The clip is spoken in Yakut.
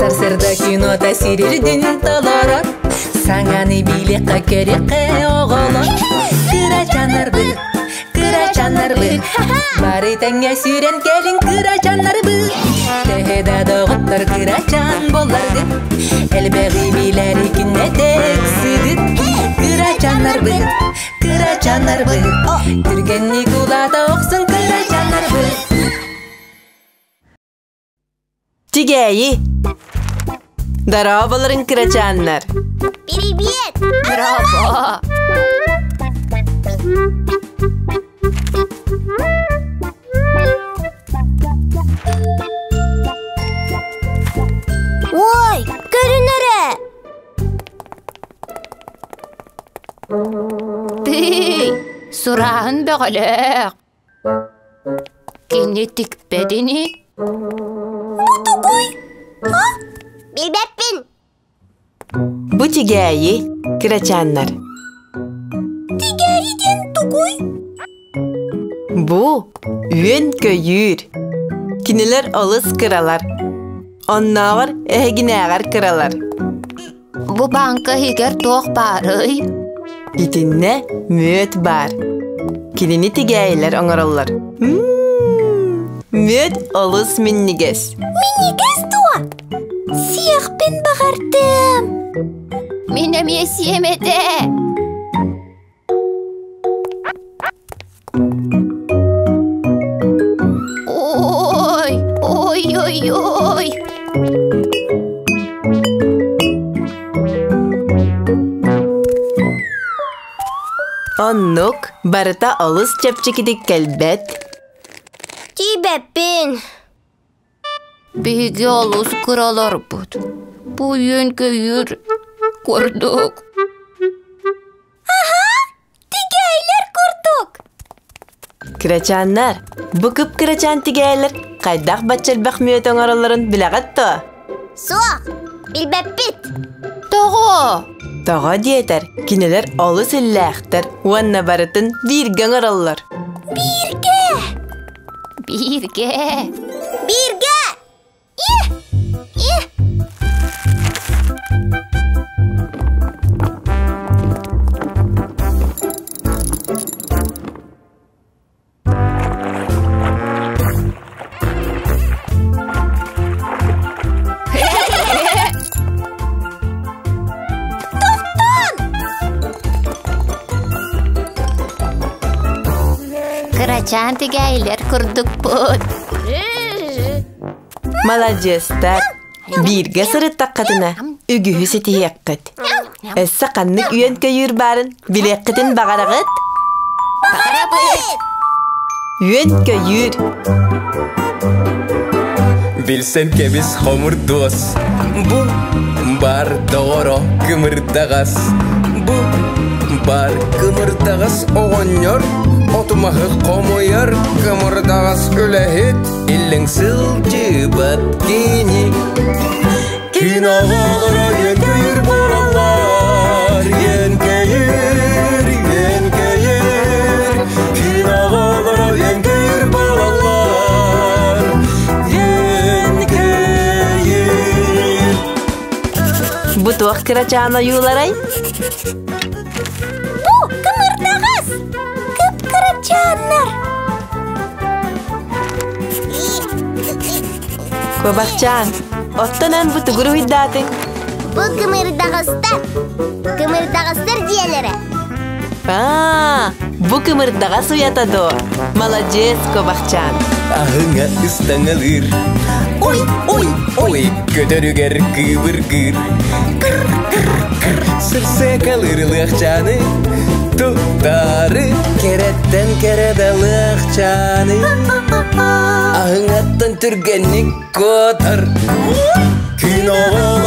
Сарсыарда кинота сирирдин толорор, Саҥаны билиэххэ көрүөххэ оҕолор. Кырачааннарбыт, кырачааннарбыт, Бары тэҥҥэ сүүрэн кэлиҥ кырачааннарбыт. Төһө да доҕоттор кырачаан буолларгыт, Элбэҕи билэри күннэтэ ыксыгыт. Кырачааннарбыт, кырачааннарбыт, Түргэнник улаата охсун кырачааннарбыт. Тигээйи! Дорооболорун кырачааннар! Привет! Браво! Ой, көрүнэрэ! Тый, сурааһын бөҕөлөөх. Кини тикпэт ини? Бу тугуй? А? Билбэппин. Бу тигээйи, кырачааннар. Тигээйи диэн тугуй? Бу үөн-көйүүр. Кинилэр олус кыралар. Оннооҕор эһигинээҕэр кыралар. Бу бааҥка иһигэр туох баарый? Итиннэ мүөт баар. Кинини тигээйилэр оҥороллор. Мүөт олус минньигэс. Минньигэс дуо? Сиэхпин баҕардым. Мин эмиэ сиэм этэ. Ой, ой-ой-ой. Оннук, барыта олус чэпчэкитик кэлбэт. Тиийбэппин. Биһиги олус кыраларбыт. Бу үөн-көйүүр курдук. Аһа, тигээйлэр курдук. Кырачааннар, бу кып-кырачаан тигээйлэр хайдах бачча элбэх мүөт оҥороллорун билэҕит дуо? Суох, билбэппит. Тоҕо? Тоҕо диэтэр, кинилэр олус иллээхтэр уонна барытын бииргэ оҥороллор. Бииргэ! Бииргэ! Бииргэ! Кырачаан тигээйлэр курдукпут. Маладьыастар, бииргэ сырыттаххытына үгүһү ситиһиэххит. Өссө ханнык үөн-көйүүр баарын билиэххитин баҕараҕыт? Баҕарабыт! Үөн-көйүүр. Билсэн кэбис хомурдуос, бу бар доҕоро кымырдаҕас, бу бар кымырдаҕас оҕонньор, отумаһы хомуйар кымырдаҕас үлэһит Иллэҥ сылдьыбат кини Күн оҕолоро үөн-көйүүр буолаллар Үөн-көйүүр, үөн-көйүүр Күн оҕолоро үөн-көйүүр буолаллар Үөн-көйүүр Бу туох кырачаан ойууларай? Бу кымырдаҕас! Кып-кырачааннар! Куобахчаан, оттон эн бу тугу уруһуйдаатыҥ? Бу кымырдаҕастар. Кымырдаҕастар дьиэлэрэ. Аа, бу кымырдаҕас уйата дуо? Маладьыас, куобахчаан. Аһыҥа ыстаҥалыыр Ой, ой, ой, көтөрүгэр кыыбыргыыр Кыр, кыр, кыр, сырсыакалыыр лыахчааны Туттаары кэрэттэн кэрэ да лыахчааны Аһыҥаттан түргэнник куотар Күн оҕолоро